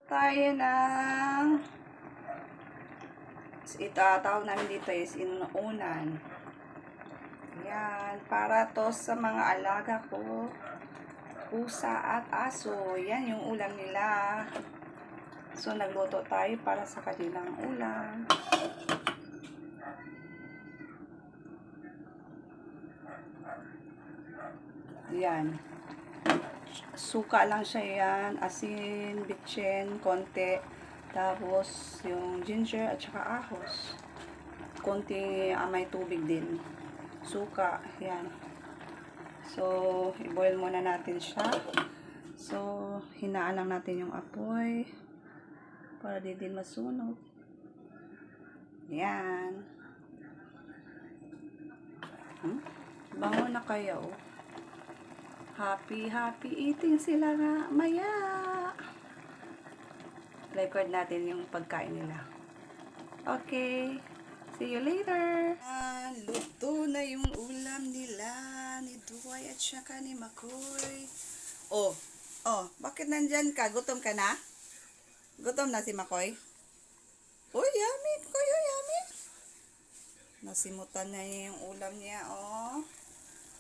tayo ng itatawag namin dito is inuunan. Yan, para to sa mga alaga ko, pusa at aso. Yan yung ulam nila. So nagluto tayo para sa kanilang ulam. Yan, suka lang siya yan, asin, bitchin, konti, tapos yung ginger at saka ahos, konti may tubig din, suka, yan. So i-boil muna natin siya. So hinaan lang natin yung apoy para di din masunog. Yan. Bango na kayo. Happy eating sila nga maya. Record natin yung pagkain nila. Okay. See you later. Luto na yung ulam nila ni Duway at saka ni Makoy. Oh, bakit nandyan ka? Gutom ka na? Gutom na si Makoy? Oh, yummy. Kayo, yummy. Nasimutan na niya yung ulam niya, oh.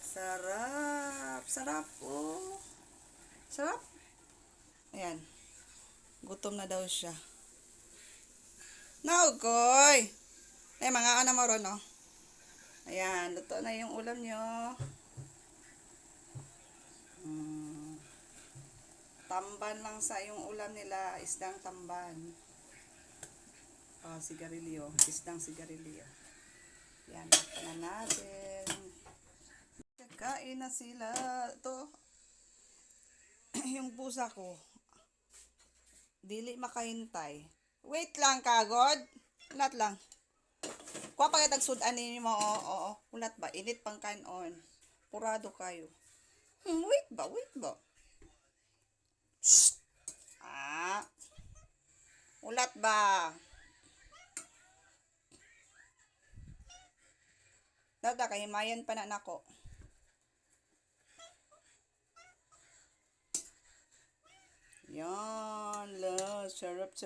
Sarap, oh. Sarap. Ayan. Gutom na daw siya. Koy. Ay, mga na maron, oh. Ayan, luto na yung ulam nyo. Tamban lang sa yung ulam nila, isdang tamban. Sigarilyo, isdang sigarilyo. Yan, luto na natin. Kain na sila. Ito, yung pusa ko, dili makahintay. Wait lang, kagod. Ulat lang. Kuha pa kitag sudan ninyo mo. Oo. Ulat ba? Init pang kanon. Purado kayo. Wait ba? Shh. Ulat ba? Dada, kahimayan pa na nako. Yan, sarap.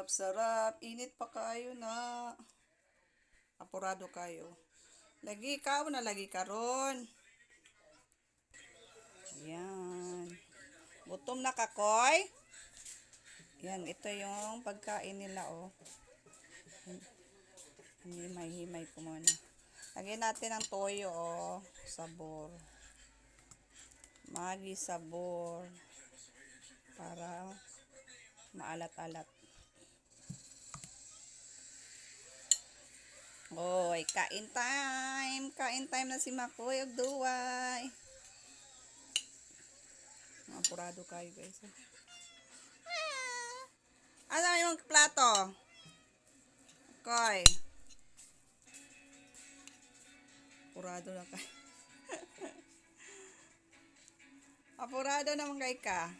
Sarap. Init pa kayo na. Apurado kayo. Lagi ka ron. Yan. Gutom na ka, Koy? Yan, ito yung pagkain nila, oh. Himay ko muna. Lagyan natin ang toyo, oh. Sabor. Magi sabor para maalat-alat. Oy, kain time na si Makoy ug Duway. Apurado kayo, guys. Ano yung plato? Koy. Apurado na kayo. Apurado naman kay ka.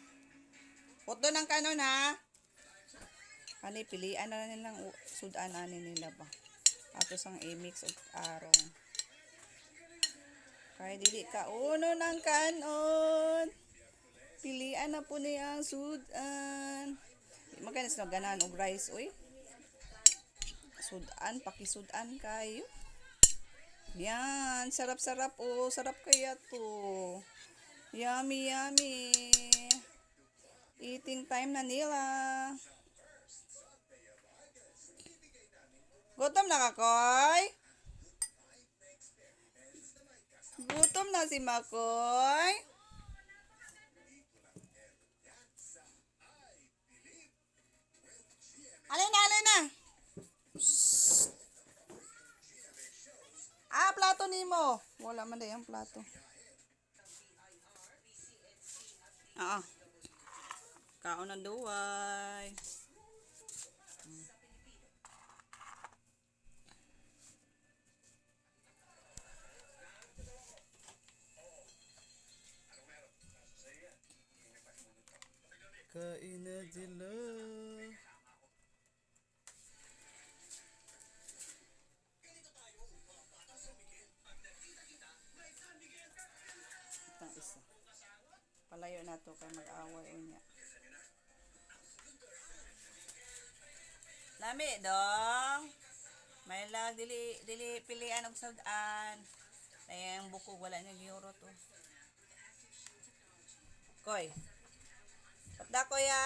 Puto ng kanon, ha? Kani, pilian na nilang sudanan nila ba? Tapos ang i-mix og arong. Kaya dili ka uno ng kanon. Pilian na po niya ang sudan. Di maganis na ganahan og rice, uy. Sudan, pakisudan kayo. Yan, sarap, oh. Sarap kaya to. Yummy. Eating time na nila. Gutom na ka, Koy? Gutom na si Makoy? Alin na. Shhh. Plato nimo. Wala man day ang plato. Kaon ng Duway. Kain na sila. Itang isa. Palayo na to kay mag-away unya. Lami dong. May lag dili pilian og sad-an. Ayang buko wala niya giyuro to. Koy. Patda ko ya.